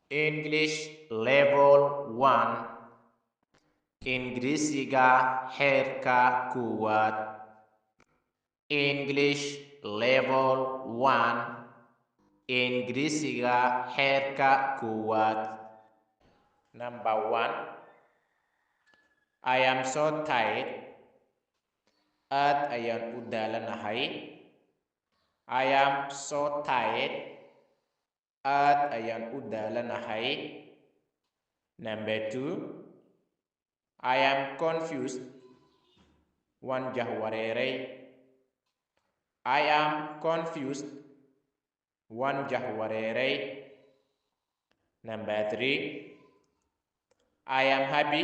English Level 1, Ingiriisiga Heerka Koowaad. English Level 1, Ingiriisiga Heerka Koowaad. Number 1. I am so tired. Aad ayaan u daalanahay. I am so tired. Aad ayaan u daalanahay. Number 2. I am confused. Waan jahwareeray. I am confused. Waan jahwareeray. Number 3. I am happy.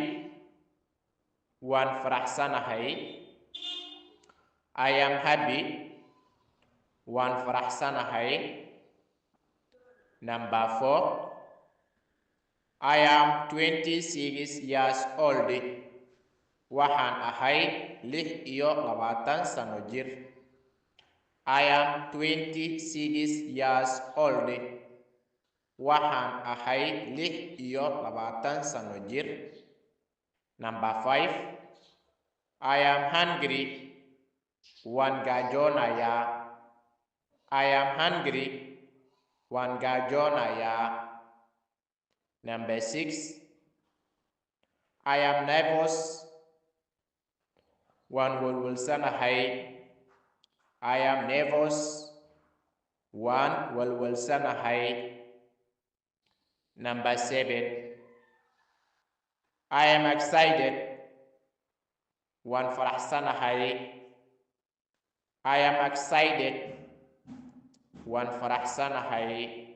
Waan faraxsanahay. I am happy. Waan faraxsanahay. Number 4. I am 26 years old. Waxaan ahay 26 sano jir. I am 26 years old. Waxaan ahay 26 sano jir. Number 5. I am hungry. Waan gaajoonayaa. I am hungry. Waan gaajoonayaa. Number 6. I am nervous. Waan walwalsanahay. I am nervous. Waan walwalsanahay. Number 7. I am excited. Waan faraxsanahay. I am excited. Waan faraxsanahay.